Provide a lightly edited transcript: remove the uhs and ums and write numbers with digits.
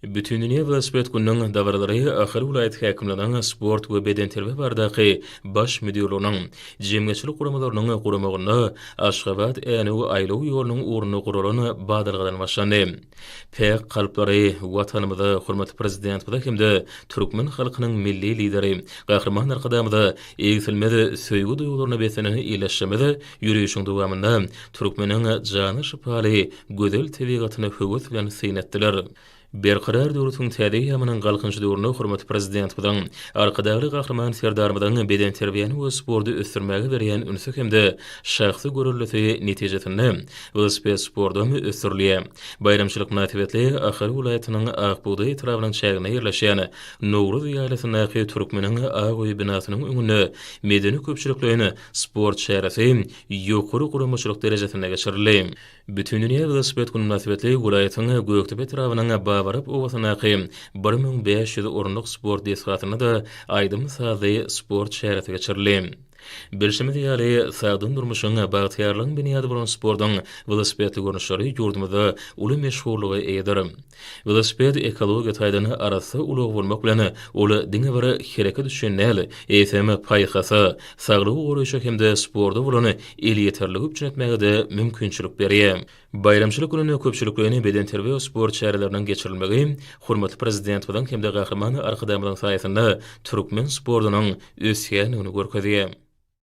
Bütindünýä welosiped gününiň dabaralary Ahal welaýat häkimliginiň sport we bedenterbiýe baradaky Baş müdirliginiň, jemgyýetçilik guramalarynyň guramagynda Aşgabat-Änew aýlaw ýolunyň ugrunda guralan badalgadan başlandy. Päk kalplary Watanymyza, hormatly Prezidentimize hem-de türkmen halkynyň Milli Lideri Gahryman Arkadagymyza egsilmez söýgi duýgularyna beslenen ildeşlerimiz ýörişiň dowamynda türkmeniň jana şypaly gözel tebigatyna höwes bilen syn etdiler. Berkarar döwletiň täze eýýamynyň Galkynyşy döwründe hormatly Prezidentimiziň, Arkadagly Gahryman Serdarymyzyň bedenterbiýäni we sporty ösdürmäge berýän ünsi hem-de şahsy göreldesi netijesinde welosiped sportam ösdürilýär. Baýramçylyk mynasybetli Ahal welaýatynyň Ak bugdaý etrabynyň çäginde ýerleşýän Nowruz ýaýlasyndaky Türkmeniň ak öýi binasynyň öňünde medeni-köpçülikleýin sport çäresi ýokary guramaçylyk derejesinde geçirildi. Bütindünýä welosiped güni mynasybetli welaýatyň Gökdepe etrabynyň Babarap obasyndaky 1500 orunlyk sport desgasynda-da aýdym-sazly sport çäresi geçirildi. Bilşimiz ýaly, sagdyn durmuşyň, bagtyýarlygyň binýady bolan sportuň welosipedli görnüşleri ýurdumyzda uly meşhurlyga eýedir. Welosiped ekologiýa taýdan arassa ulag bolmak bilen, ol diňe bir hereket üçin däl, eýsem, paýhasa, saglygy goraýşa hem-de sporta bolan elýeterligi üpjün etmäge-de mümkinçilik berýär. Baýramçylyk gününde köpçülikleýin bedenterbiýe we sport çäreleriniň geçirilmegi hormatly Prezidentimiziň hem-de Gahryman Arkadagymyzyň saýasynda türkmen sportunyň ösýändigini görkezýär.